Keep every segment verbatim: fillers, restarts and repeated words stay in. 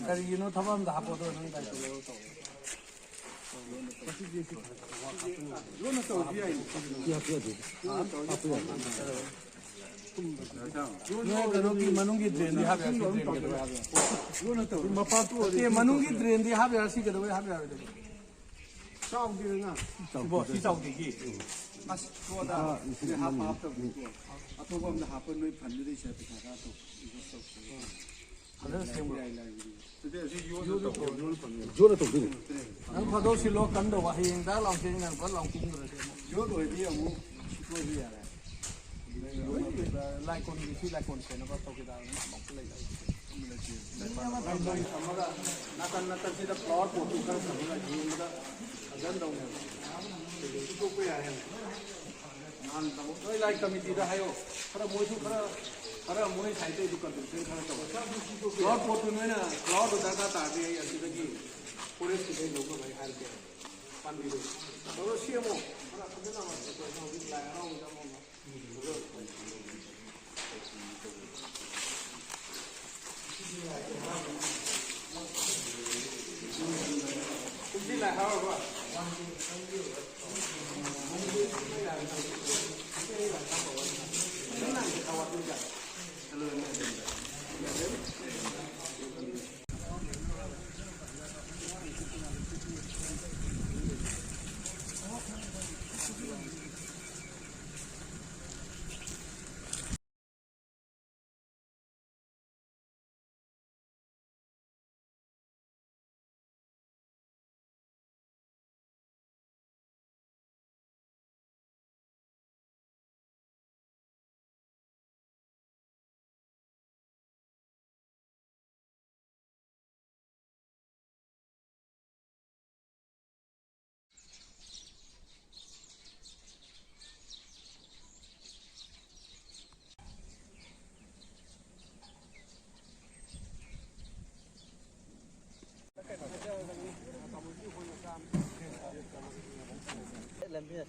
ꯀꯔꯤꯒꯤꯅꯣ ꯊꯕꯛ ꯑꯝꯗ ꯍꯥꯞꯄꯣꯗꯣ ꯅꯪ ꯗꯥꯏꯇꯣ ꯂꯧꯔ ꯇꯧ꯫ ꯅꯣꯏ ꯀꯩꯅꯣꯒꯤ ꯃꯅꯨꯡꯒꯤ ꯗ꯭ꯔꯦꯟꯗꯤ ꯍꯥꯞ ꯌꯥꯔꯁꯤ ꯗ꯭ꯔꯦꯟ ꯀꯩꯗꯧꯕꯩ ꯍꯥꯞ ꯌꯥꯔꯣꯏ? ꯅꯠꯇꯦ, ꯃꯅꯨꯡꯒꯤ ꯗ꯭ꯔꯦꯟꯗꯤ ꯍꯥꯞ ꯌꯥꯔꯁꯤ ꯀꯩꯗꯧꯕꯩ ꯍꯥꯞ ꯌꯥꯔꯣꯏꯗꯣꯏꯅꯣ? ꯆꯥꯎꯗꯦꯗꯅ꯫ ꯁꯤꯕꯣ, ꯁꯤ ꯆꯥꯎꯗꯦꯒꯤ꯫ ꯑꯁ, ꯇꯣꯛꯑꯣꯗ꯫ ꯍꯥꯞꯄ ꯍꯥꯞꯇꯕꯗꯨꯀꯣ꯫ ꯑꯇꯣꯞꯄ ꯑꯝꯗ ꯍꯥꯞꯄ ꯅꯣꯏ ꯐꯟꯗꯨꯗꯩ ꯁꯦ ꯄꯩꯁꯥ ꯈꯔ ꯇꯧ-, invest ꯇꯧꯁꯦ꯫ ꯐꯖꯅ ꯁꯦꯝꯃꯣ꯫ ꯌꯥꯏ, ꯂꯥꯏꯕꯨꯗꯤ꯫ ꯑꯗꯨꯗꯤ ꯑꯁꯤ ꯌꯣꯠꯅ ꯇꯧ-, ꯌꯣꯠꯅ ꯐꯪꯉꯦ꯫ ꯌꯣꯠꯅ ꯇꯧꯗꯣꯏꯅꯦ꯫ ꯅꯪ ꯐꯥꯗꯣꯛ ꯁꯤꯜꯂꯣ, ꯀꯟꯗꯧꯕ꯫ ꯍꯌꯦꯡ ꯗꯥꯛ ꯂꯥꯎ ꯆꯦꯟ ꯌꯥꯝ ꯀꯟꯅ ꯂꯥꯎ ꯀꯨꯝꯈ꯭ꯔꯗꯤ ꯑꯃꯨꯛ꯫ ꯌꯣꯠ ꯑꯣꯏꯔꯗꯤ ꯑꯃꯨꯛ ꯁꯤꯠꯇꯣꯛꯑꯁꯨ ꯌꯥꯔꯦ꯫ ꯂꯥꯏꯀꯣꯟꯒꯤ ꯁꯤ ꯂꯥꯏꯀꯣꯟ ꯁꯦꯟꯅꯕ ꯆꯧꯀꯤꯗꯥꯔ ꯑꯃ ꯑꯃꯨꯛ ꯂꯩ꯫ ꯃꯤ ꯑꯃ ꯊꯝꯕ꯫ ꯊꯝꯃꯒ ꯅꯥꯀꯟ ꯅꯥꯀꯟꯁꯤꯗ flower pot ꯇꯨ ꯈꯔ ꯊꯝꯃꯒ ꯌꯦꯡꯕꯗ ꯐꯖꯅ ꯇꯧꯅꯦꯕ꯫ ꯁꯤꯠꯇꯣꯛꯄ ꯌꯥꯔꯦ꯫ ꯅꯍꯥꯟ ꯇꯧ-, ꯅꯣꯏ ꯂꯥꯏ committee ꯗ ꯍꯥꯏꯌꯣ꯫ ꯈꯔ ꯃꯣꯏꯁꯨ ꯈꯔ, ꯈꯔ ꯃꯣꯏ side ꯇꯩꯁꯨ contribution ꯈꯔ ꯇꯧ꯫ Flower pot ꯇꯨ ꯅꯣꯏꯅ flower ꯇꯨ ꯗꯔꯀꯥꯔ ꯇꯥꯔꯗꯤ ꯑꯩ ꯑꯁꯤꯗꯒꯤ forest ꯀꯤꯗꯩ ꯂꯧꯅꯕ ꯑꯩ ꯍꯥꯏꯔꯛꯀꯦ꯫ ꯄꯥꯝꯕꯤꯗꯣ꯫ ꯇꯧꯔ ꯁꯦꯝꯃꯣ꯫ ꯈꯔ ꯐꯖꯅ ꯑꯃ ꯍꯧꯖꯤꯛ ꯂꯥꯏ ꯍꯔꯥꯎꯕꯗ ꯑꯃ ꯑꯃ꯫ ꯀꯨꯝꯁꯤ ꯂꯥꯏ ꯍꯔꯥꯎꯕ꯫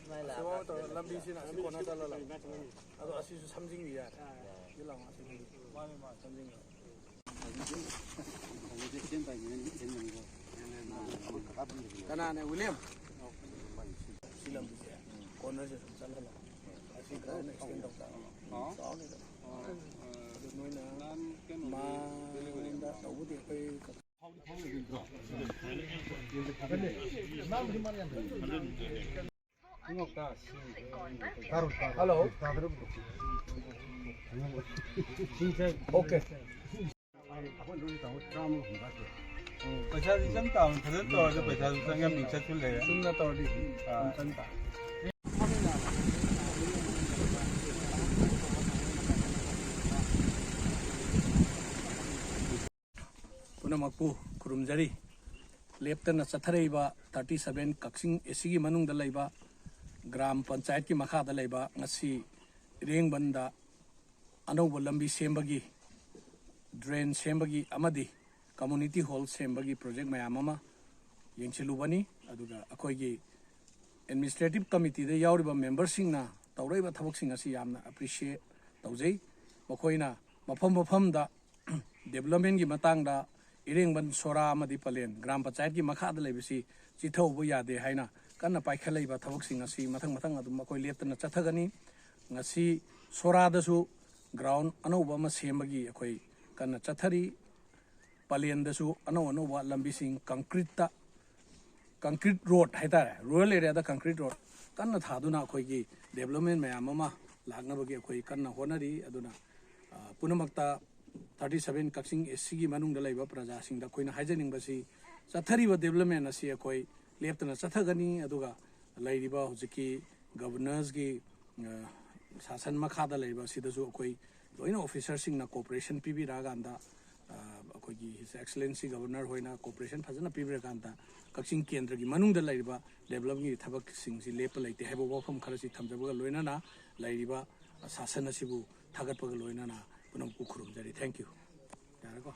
ꯁꯨꯃꯥꯏꯅ ꯇꯧꯔꯒ ꯂꯝꯕꯤꯁꯤꯅ ꯑꯁꯤ ꯀꯣꯟꯅ ꯆꯠꯂꯒ ꯑꯗꯣ ꯑꯁꯤꯁꯨ ꯁꯝꯖꯤꯟꯈꯤ ꯌꯥꯔꯦ꯫ ꯁꯤ ꯂꯥꯎ, ꯑꯁꯤ ꯁꯝꯖꯤꯟꯈꯤ꯫ ꯀꯅꯥꯅꯦ, ꯋꯤꯂꯤꯌꯝ? ꯁꯤ ꯂꯝꯕꯤꯁꯦ ꯀꯣꯟꯅꯔꯁꯦ ꯁꯨꯝ ꯆꯠꯍꯜꯂꯣ꯫ ꯑꯁꯤ ꯈꯔ ꯑꯦꯛꯁꯇꯦꯟ ꯇꯧ ꯇꯥꯔꯦ꯫ ꯆꯥꯎꯅꯤꯗ꯫ ꯑꯗꯨ ꯅꯣꯏꯅ ꯃꯥꯡꯗ ꯇꯧꯕꯗꯤ ꯑꯩꯈꯣꯏ ꯍꯜꯂꯣ꯫ ꯑꯣꯀꯦ꯫ ꯄꯩꯁꯥꯗꯤ ꯆꯪ ꯇꯥꯕꯅꯤ, ꯐꯖꯅ ꯇꯧꯔꯗꯤ ꯄꯩꯁꯥꯁꯨ ꯆꯪꯉꯦ, ꯃꯤꯡꯆꯠꯁꯨ ꯂꯩꯔꯦ꯫ ꯆꯨꯝꯅ ꯇꯧꯔꯗꯤ ꯑꯥ꯫ ꯆꯪ ꯇꯥꯕꯅꯤ꯫ ꯄꯨꯝꯅꯃꯛꯄꯨ ꯈꯨꯔꯨꯝꯖꯔꯤ꯫ ꯂꯦꯞꯇꯅ ꯆꯠꯊꯔꯛꯏꯕ ꯊꯥꯔꯇꯤ ꯁꯚꯦꯟ ꯀꯛꯆꯤꯡ ꯑꯦꯁꯤꯒꯤ ꯃꯅꯨꯡꯗ ꯂꯩꯕ ꯒ꯭ꯔꯥꯝ ꯄꯟꯆꯥꯌꯠꯀꯤ ꯃꯈꯥꯗ ꯂꯩꯕ ꯉꯁꯤ ꯏꯔꯦꯡꯕꯟꯗ ꯑꯅꯧꯕ ꯂꯝꯕꯤ ꯁꯦꯝꯕꯒꯤ, ꯗ꯭ꯔꯦꯟ ꯁꯦꯝꯕꯒꯤ ꯑꯃꯗꯤ ꯀꯝꯃꯨꯅꯤꯇꯤ ꯍꯣꯜ ꯁꯦꯝꯕꯒꯤ ꯄ꯭ꯔꯣꯖꯦꯛ ꯃꯌꯥꯝ ꯑꯃ ꯌꯦꯡꯁꯤꯜꯂꯨꯕꯅꯤ꯫ ꯑꯗꯨꯒ ꯑꯩꯈꯣꯏꯒꯤ ꯑꯦꯗꯃꯤꯅꯤꯁꯇ꯭ꯔꯦꯇꯤꯚ ꯀꯃꯤꯇꯤꯗ ꯌꯥꯎꯔꯤꯕ ꯃꯦꯝꯕꯔꯁꯤꯡꯅ ꯇꯧꯔꯛꯏꯕ ꯊꯕꯛꯁꯤꯡ ꯑꯁꯤ ꯌꯥꯝꯅ ꯑꯦꯄ꯭ꯔꯤꯁꯤꯌꯦꯠ ꯇꯧꯖꯩ꯫ ꯃꯈꯣꯏꯅ ꯃꯐꯝ ꯃꯐꯝꯗ ꯗꯦꯕꯂꯞꯃꯦꯟꯒꯤ ꯃꯇꯥꯡꯗ ꯏꯔꯦꯡꯕꯟ, ꯁꯣꯔꯥ ꯑꯃꯗꯤ ꯄꯂꯦꯟ ꯒ꯭ꯔꯥꯝ ꯄꯟꯆꯥꯌꯠꯀꯤ ꯃꯈꯥꯗ ꯂꯩꯕꯁꯤ ꯆꯤꯊꯍꯧꯕ ꯌꯥꯗꯦ ꯍꯥꯏꯅ ꯀꯟꯅ ꯄꯥꯏꯈꯠꯂꯛꯏꯕ ꯊꯕꯛꯁꯤꯡ ꯑꯁꯤ ꯃꯊꯪ ꯃꯊꯪ ꯑꯗꯨꯝ ꯑꯩꯈꯣꯏ ꯂꯦꯞꯇꯅ ꯆꯠꯊꯒꯅꯤ꯫ ꯉꯁꯤ ꯁꯣꯔꯥꯗꯁꯨ ꯒ꯭ꯔꯥꯎꯟ ꯑꯅꯧꯕ ꯑꯃ ꯁꯦꯝꯕꯒꯤ ꯑꯩꯈꯣꯏ ꯀꯟꯅ ꯆꯠꯊꯔꯤ꯫ ꯄꯂꯦꯟꯗꯁꯨ ꯑꯅꯧ ꯑꯅꯧꯕ ꯂꯝꯕꯤꯁꯤꯡ ꯀꯪꯀ꯭ꯔꯤꯠꯇ, ꯀꯪꯀ꯭ꯔꯤꯠ ꯔꯣꯗ ꯍꯥꯏꯇꯥꯔꯦ, ꯔꯨꯔꯦꯜ ꯑꯦꯔꯤꯌꯥꯗ ꯀꯪꯀ꯭ꯔꯤꯠ ꯔꯣꯗ ꯀꯟꯅ ꯊꯥꯗꯨꯅ ꯑꯩꯈꯣꯏꯒꯤ ꯗꯦꯕꯂꯞꯃꯦꯟ ꯃꯌꯥꯝ ꯑꯃ ꯂꯥꯛꯅꯕꯒꯤ ꯑꯩꯈꯣꯏ ꯀꯟꯅ ꯍꯣꯠꯅꯔꯤ꯫ ꯑꯗꯨꯅ, ꯑ, ꯄꯨꯝꯅꯃꯛꯇ ꯊꯥꯔꯇꯤ ꯁꯚꯦꯟ ꯀꯛꯆꯤꯡ ꯑꯦꯁ ꯁꯤꯒꯤ ꯃꯅꯨꯡꯗ ꯂꯩꯕ ꯄ꯭ꯔꯖꯥꯁꯤꯡꯗ ꯑꯩꯈꯣꯏꯅ ꯍꯥꯏꯖꯅꯤꯡꯕꯁꯤ, ꯆꯠꯊꯔꯤꯕ ꯗꯦꯕꯂꯞꯃꯦꯟ ꯑꯁꯤ ꯑꯩꯈꯣꯏ ꯂꯦꯞꯇꯅ ꯆꯠꯊꯒꯅꯤ꯫ ꯑꯗꯨꯒ ꯂꯩꯔꯤꯕ ꯍꯧꯖꯤꯛꯀꯤ ꯒꯕꯔꯅꯔꯁꯀꯤ, ꯑ, ꯁꯥꯁꯟ ꯃꯈꯥꯗ ꯂꯩꯔꯤꯕ ꯑꯁꯤꯗꯁꯨ ꯑꯩꯈꯣꯏ ꯂꯣꯏꯅ ꯑꯣꯐꯤꯁꯔꯁꯤꯡꯅ ꯀꯣꯑꯣꯄꯔꯦꯁꯟ ꯄꯤꯕꯤꯔꯛꯑꯀꯥꯟꯗ, ꯑ, ꯑꯩꯈꯣꯏꯒꯤ His Excellency Governor ꯍꯣꯏꯅ ꯀꯣꯑꯣꯄꯔꯦꯁꯟ ꯐꯖꯅ ꯄꯤꯕꯤꯔꯀꯥꯟꯗ ꯀꯛꯆꯤꯡ ꯀꯦꯟꯗ꯭ꯔꯒꯤ ꯃꯅꯨꯡꯗ ꯂꯩꯔꯤꯕ ꯗꯦꯕꯂꯞꯃꯦꯟꯒꯤ ꯊꯕꯛꯁꯤꯡꯁꯤ ꯂꯦꯞꯄ ꯂꯩꯇꯦ ꯍꯥꯏꯕ ꯋꯥꯐꯝ ꯈꯔꯁꯤ ꯊꯝꯖꯕꯒ ꯂꯣꯏꯅꯅ ꯂꯩꯔꯤꯕ ꯁꯥꯁꯟ ꯑꯁꯤꯕꯨ ꯊꯥꯒꯠꯄꯒ ꯂꯣꯏꯅꯅ ꯄꯨꯝꯅꯃꯛꯄꯨ ꯈꯨꯔꯨꯝꯖꯔꯤ꯫ Thank you꯫ ꯌꯥꯔꯦꯀꯣ?